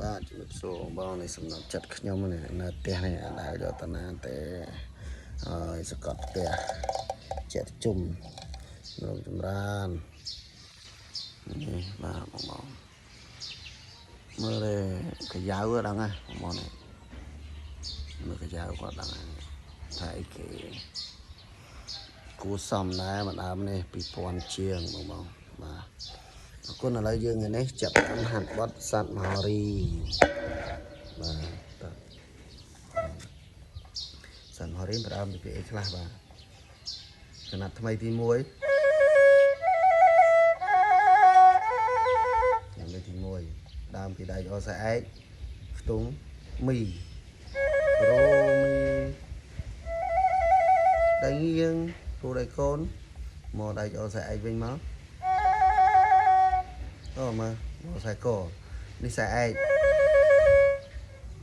បាទជំរាបសួរបងនេះសំណប់ចិត្តខ្ញុំនេះនៅផ្ទះនេះអត់ដែលយកតាណាទេហើយសកត់ផ្ទះចិត្តជុំរងចម្រើននេះបាទបងបងមើលទេកាយ៉ៅដឹងហ៎បងបងនេះមើលកាយ៉ៅគាត់ដឹងហើយថាអីគេគួសមដែរម្ដើមនេះ2000ជាងបងបងបាទអរគុណឥឡូវយើងថ្ងៃនេះចាប់តាមហាត់បត់សត្វមហោរីបាទតើសត្វមហោរីផ្ដើមពីពាក្យអីខ្លះបាទកណាត់ថ្មីទី1ចំណុចទី1ដើមពីដែកអសែកខ្ទង់មីរ៉ូមីដៃងៀងព្រោះដៃកូនមកដែកអសែកវិញមកអូមកមកខ្សែកនេះខ្សែឯក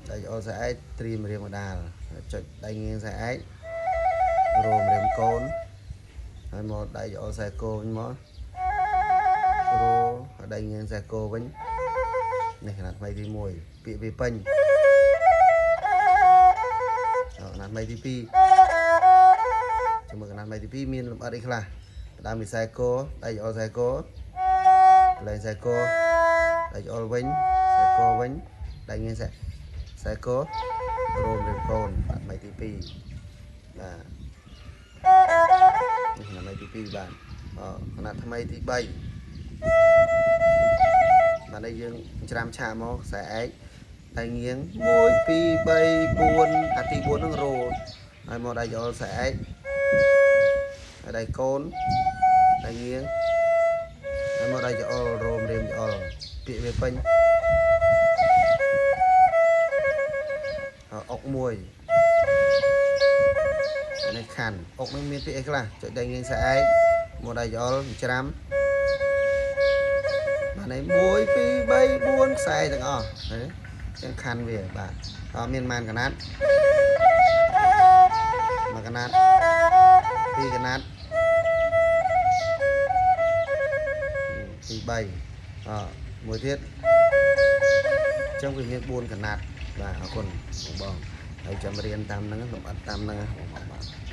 ដែកអសែកត្រៀមរៀងមកដាលចុចដៃងៀងខ្សែឯករោមរៀមកូនហើយមកដែកអសែកវិញមករោដៃងៀងខ្សែកវិញនេះຂະຫນាត់ថ្មីទី1ពាក្យវាពេញអຂະຫນាត់ថ្មីទី2ជាមួយຂະຫນាត់ថ្មីទី2មានលម្អិតអីខ្លះផ្ដើមពីខ្សែកដៃអខ្សែកកន្លែងខ្សែកដៃអល់វិញខ្សែកវិញដៃងៀងខ្សែខ្សែករោមរៀមកូនបាទថ្មីទី2បាទនេះຂະຫນាត់ថ្មីទី2បាទអຂະຫນាត់ថ្មីទី3បាទនេះយើងច្រាមឆាកមកខ្សែឯកដៃងៀង1 2 3 4អាទី4ហ្នឹងរោហើយមកដៃអល់ខ្សែឯកហើយដៃកូនដៃងៀងហើយមកដៃអល់រោមរៀមអល់ពាក្យវាពេញអុកមួយអានេះខាន់អុកនឹងមានពាក្យអីខ្លះចុចដៃងៀងខ្សែឯកមកដៃអល់ច្រាមបាទនេះ1 2 3 4ខ្សែទាំងអស់ឃើញទេចឹងខាន់វាបាទអត់មានប៉ុន្មានកណាត់មួយកណាត់ពីរកណាត់ទី3អមួយទៀតចឹងវាមាន4កណាត់បាទអរគុណបងបងហើយចាំរៀនតាមហ្នឹងលំអិតតាមហ្នឹងបងបងបាទ។